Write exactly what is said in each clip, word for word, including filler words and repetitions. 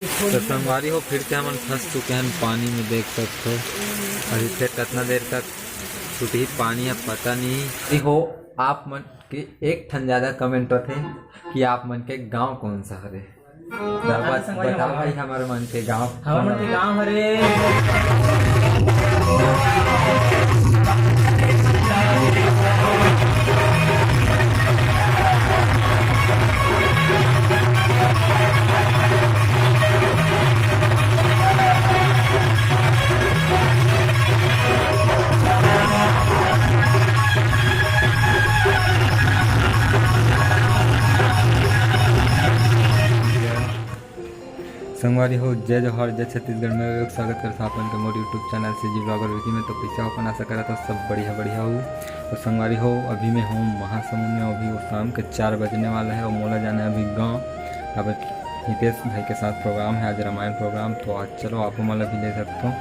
तो संगवारी हो, फिर से हमन फंस चुके हैं पानी में, देख सकते हो। अभी फिर कितना देर तक छुटी पानी है, पता नहीं। हो, आप मन के एक ठन ज्यादा कमेंट होथे कि आप मन के गांव कौन सा हरे। तो बता भाई, हमर मन के गांव, हमर मन के गांव हरे। संगवारी हो, जय जोहार, जय छत्तीसगढ़। मैं विवेक, स्वागत करता हूं अपन के मोर YouTube channel CG blogger Vicky में। तो कैसे हो अपन, आशा करता हूं सब बढ़िया बढ़िया हो। तो संगवारी हो, अभी मैं हूं महासमुंद में, अभी वो शाम के चार बजने वाला है और मोला जाना है अभी गांव। अब हितेश भाई के साथ प्रोग्राम है आज, रामायण प्रोग्राम। तो आज चलो, आप मन ला भी ले सकता हूं।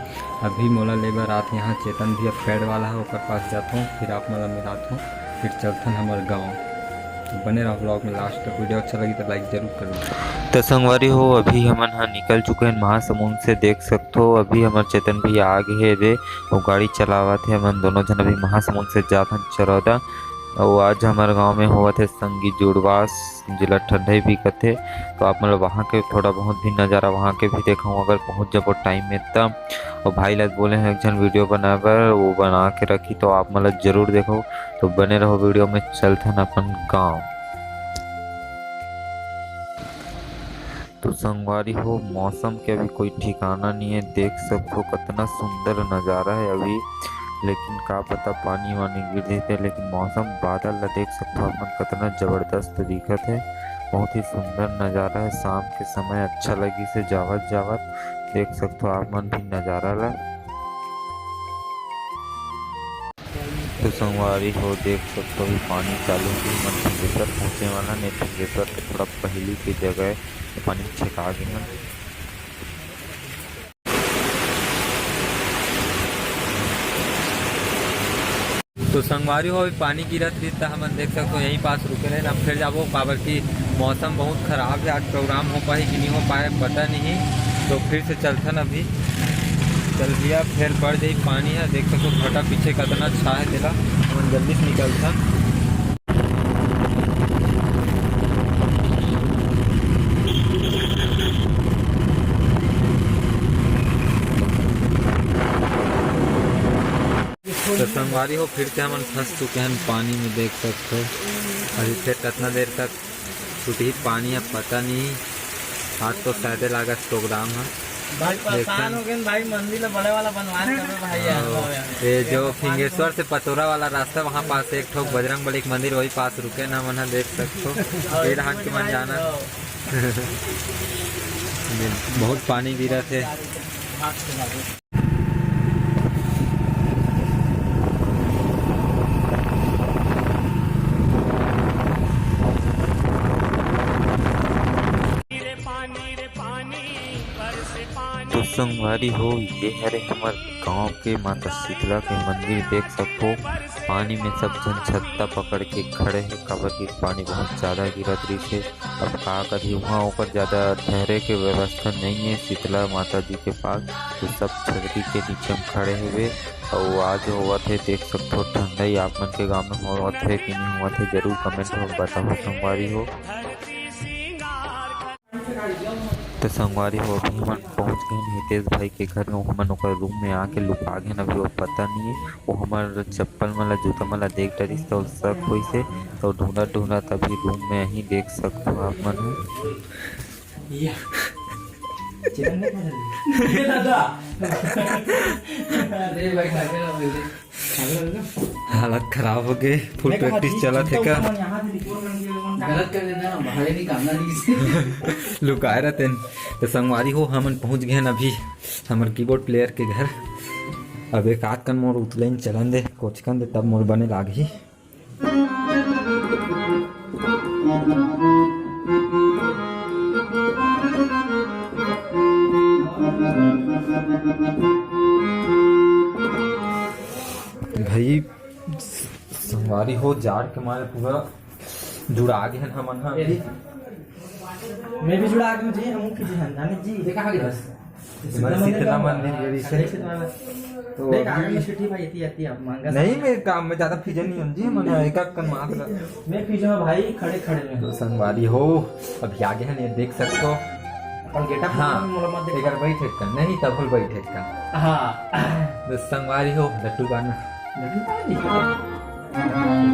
अभी मोला ले बर आत यहां चेतन भैया, पैड वाला है, ओकर पास जाता हूं, फिर आप मन ला मिलाता हूं, फिर चलथन हमर गांव। तो बने रहो ब्लॉग में लास्ट तक। वीडियो अच्छा लगी तो लाइक जरूर करो। तो संगवारी हो, अभी हमन ह निकल चुके हैं महासमुंद से, देख सकथो। अभी हमर चेतन भैया आ गए हे रे, वो गाड़ी चलावत हे। हमन दोनों झन अभी महासमुंद से जात हन चरौदा। और आज हमर गांव में होवत हे संगी जुड़वास, जिला ठंडई भी कथे। तो आप मन ल वहाँ के थोड़ा बहुत भी नज़ारा वहाँ के भी देखाऊँ, अगर पहुँच जाबो टाइम में तब। और भाई ला बोले हैं एक झन वीडियो बनाए बर, वो बना के रखी, तो आप मन ल जरूर देखो। तो बने रहो वीडियो में, चलथन अपन गांव। तो संगवारी हो, मौसम के अभी कोई ठिकाना नहीं है, देख सकथो कितना सुंदर नज़ारा है अभी। लेकिन का पता पानी वानी गिर देते, लेकिन मौसम बादल ला देख सकथो आप मन, कितना जबरदस्त दिखत है। बहुत ही सुंदर नज़ारा है, शाम के समय अच्छा लगी से जावत जावत देख सकथो आप मन भी नज़ारा ला। तो संगवारी हो, देख सकथो अभी पानी चालू हो गे, मन फिंगेश्वर पहुँचे वाला, नहीं फिंगेश्वर के थोड़ा पहली के जगह है, तो पानी में छेका गे मन। तो संगवारी हो, अभी पानी गिरत रही, तो हमन देख सकथो यहीं पास रुके रहे। अब फिर जाबो, काबर कि मौसम बहुत खराब है, आज प्रोग्राम हो पाए कि नहीं हो पाए, पता नहीं। तो फिर से चलथन अभी। चल भैया, फिर बढ़ जाई पानी है, देख सकथो घटा पीछे कितना अच्छा है तेला। हमन जल्दी से निकलथन। तो संगवारी हो, फिर से हमन फंस चुके हैं पानी में, देख सकथो। अभी फिर कितना देर तक छुटही पानी, अब पता नहीं। आज तो शायद लागत प्रोग्राम है। भाई, परेशान हो गए भाई, मंदिर ला बड़े वाला बनवा के दो भाई यार। हाँ, ये जो फिंगेश्वर से पतोरा वाला रास्ता, वहाँ पास एक ठोक बजरंग बली के मंदिर, वही पास रुके ना, मन देख सकथो। फिर हाथ के मन जाना। बहुत पानी गिरा थे। तो संगवारी हो, ये हरे हमर गांव के माता शीतला के मंदिर, देख सकथो। पानी में सब झन छत्ता पकड़ के खड़े हे, काबर कि पानी बहुत ज्यादा गिरत रहिस हे। अब का करही, वहाँ ओकर ज्यादा ठहरे के व्यवस्था नहीं है शीतला माता जी के पास, तो सब छतरी के नीचे में खड़े हेवे। अउ आज होवत हे, देख सकथो ठंडई आप मन के गांव में होवत हे कि नहीं होवत हे, जरूर कमेंट में बताओ संगवारी हो। तो संगवारी हो, अभी हमन पहुंच गए हैं हितेश भाई के घर में। हमन ओकर रूम में आके लुका गए हैं, अभी वो पता नहीं है। वो हमर चप्पल मन ला, जूता मन ला देख डरिस, तो शक होइस हे। तो ढूंढत ढूंढत अभी रूम में ही देख सकथो आप मन ह। ये चिकन नहीं पकड़ लिया। ये दादा। अरे भाई, खा के ना बोल दे। हालत खराब हो गए, फुल प्रैक्टिस चलत हे का? गलत कर देना, बाहर ही निकालना नहीं इसे। लुकाए रहते हैं। तो संगवारी हो, हमन पहुंच गए हैं अभी हमर कीबोर्ड प्लेयर के घर। अब एक आध कन मोर उतलैन चलन दे, कोचकन दे, तब मोर बने लागही। भाई, संगवारी हो, जाड़ के मारे पूरा जुड़ा गे हन हमन ह। मैं भी जुड़ा आगे जी, हम की जी, हम जाने जी। देखा आगे बस। हमारे शीतला मंदिर के पीछे। तो देख, आगे अभी में छुट्टी भाई, इतनी आती है, मांगा नहीं, सब। मैं काम में ज्यादा फिजन नहीं हूँ जी, मैंने एक एक कन मात्र। मैं फिजन हूँ भाई, खड़े खड़े में। तो संगवारी हो, अभी आगे हैं, ये देख सकते हो। अपन गेटअप हाँ, में मोला मत देख। एक बार बैठ एक कन, नहीं, तब बैठ एक कन। हाँ। तो संगवारी हो, लट्टू गाना। लड्डू खा ली? एक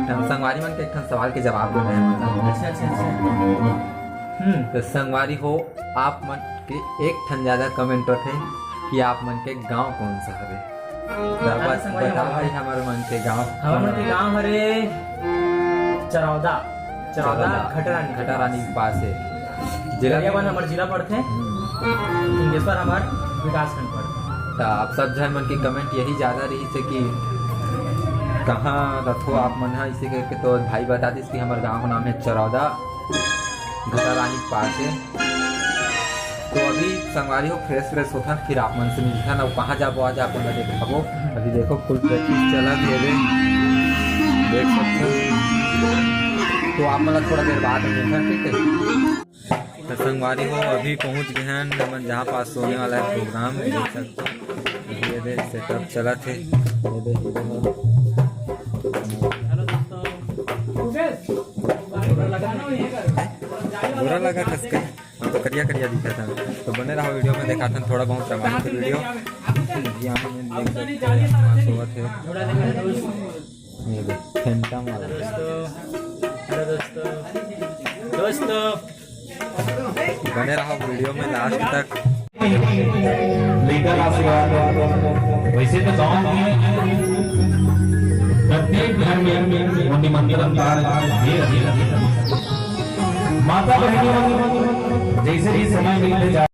ठन संगवारी मन के एक ठन सवाल के जवाब देना है। अच्छा, अच्छा, अच्छा। हम्म। तो संगवारी हो, आप मन के एक ठन ज्यादा comment होथे कि आप मन के गांव कौन सा हरे? तो अरे बस संगवारी बता हो। भाई, हमर मन के गांव हमर मन के गांव हरे चरौदा, चरौदा, चरौदा, घटरानी के घटरानी पास। के पास है। जिला गरियाबंद हमर जिला पड़थे, हम्म। सिंगेश्वर हमर विकासखंड पड़थे। त आप सब झन मन के comment यही ज्यादा रहिस हे कि कहाँ रथो आप मन ह, इसे करके तो भाई बता दिस कि हमर गांव का नाम है चरौदा, घटरानी के पास है। तो अभी संगवारी हो, fresh fresh होथन, फिर आप मन से मिलथन, अउ कहाँ जाबो आज आप मन ला देखाबो। अभी देखो, full practice चलत हे बे, देख सकते हो। तो आप मन ला थोड़ा देर बाद मिलथन, ठीक है। तो संगवारी हो, अभी पहुंच गए हैं हमन जहाँ पास होने वाला है program, देख सकते हो। ये दे setup चलत हे, ये दे, ये दे। बुरा लगा खस के, हम तो करिया करिया दिखा था। तो बने रहो video में, दिखाथन थोड़ा बहुत सामान के video। यहाँ पे मैं देख सकते हो, सोवत है। ये दे, phantom वाला। दोस्तों, हेलो दोस्तों, दोस्तों, बने रहो video में last तक। लेकर आशीर्वाद। वैसे तो गांव में प्रत्येक घर में वो निमंत्रण कार्ड दे रहे हैं। माता बहनों, जैसे भी समय मिलते जा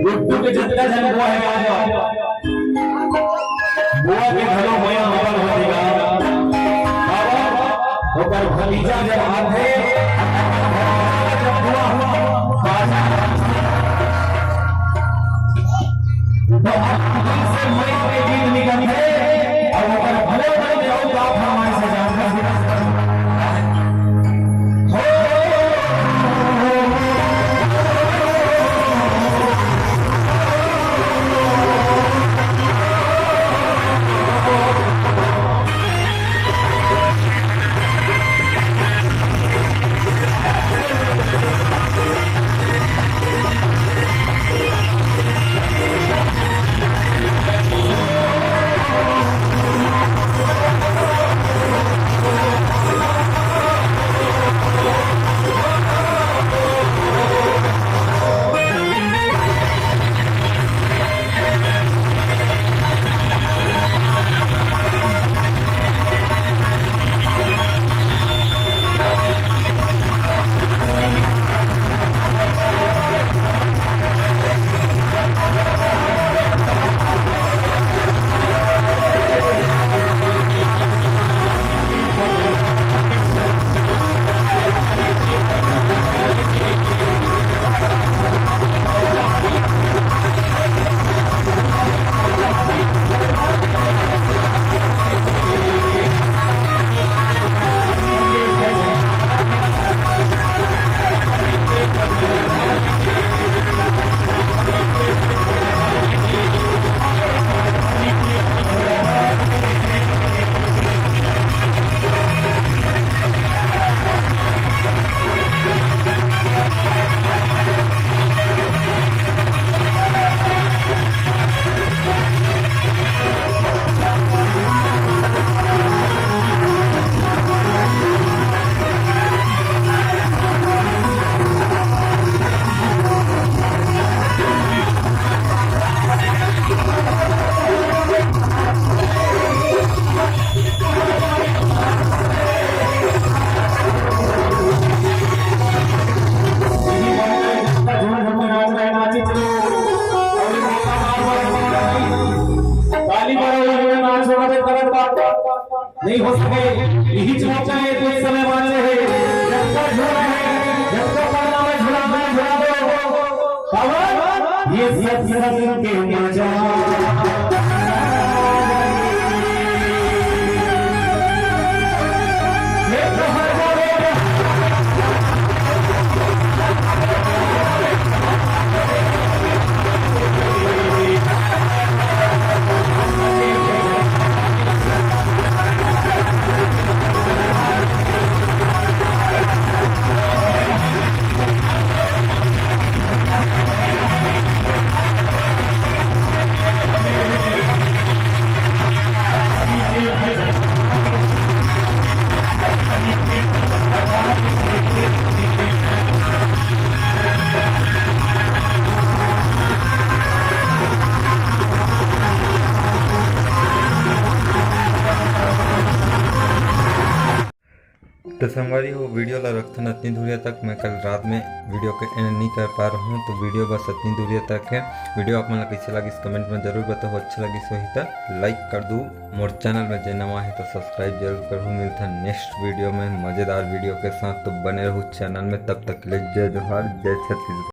गुड्डू के जितना जन हुआ है, बुआ के घलो होया मगन होतिका। अब ओकर भतीजा जब आथे, जब बुआ हो, तो अब से मई के गीत निकलथे, अउ ओकर भले भले जाऊ का फरमाइश है, जान नहीं हो सके, यही चुनौती है, कुछ समय बाँचे हे, जब तक झूला है, जब तक पड़ना में झूला, झूला, झूला दो। पवन, ये सत्संग के मजा। तो संगवारी हो, वीडियो ला रखथन अतनी दूरिया तक। मैं कल रात में वीडियो के एंड नहीं कर पा रहा हूँ, तो वीडियो बस अतनी दूरिया तक है। वीडियो आप मन ला कैसे लगिस, कमेंट में जरूर बताओ। अच्छा लगिस होही त लाइक कर दू। मोर चैनल में जे नवा है तो सब्सक्राइब जरूर करहू। मिलथन नेक्स्ट वीडियो में मजेदार वीडियो के साथ, तो बने रहू चैनल में। तब तक के लिए जय जोहार, जय छत्तीसगढ़।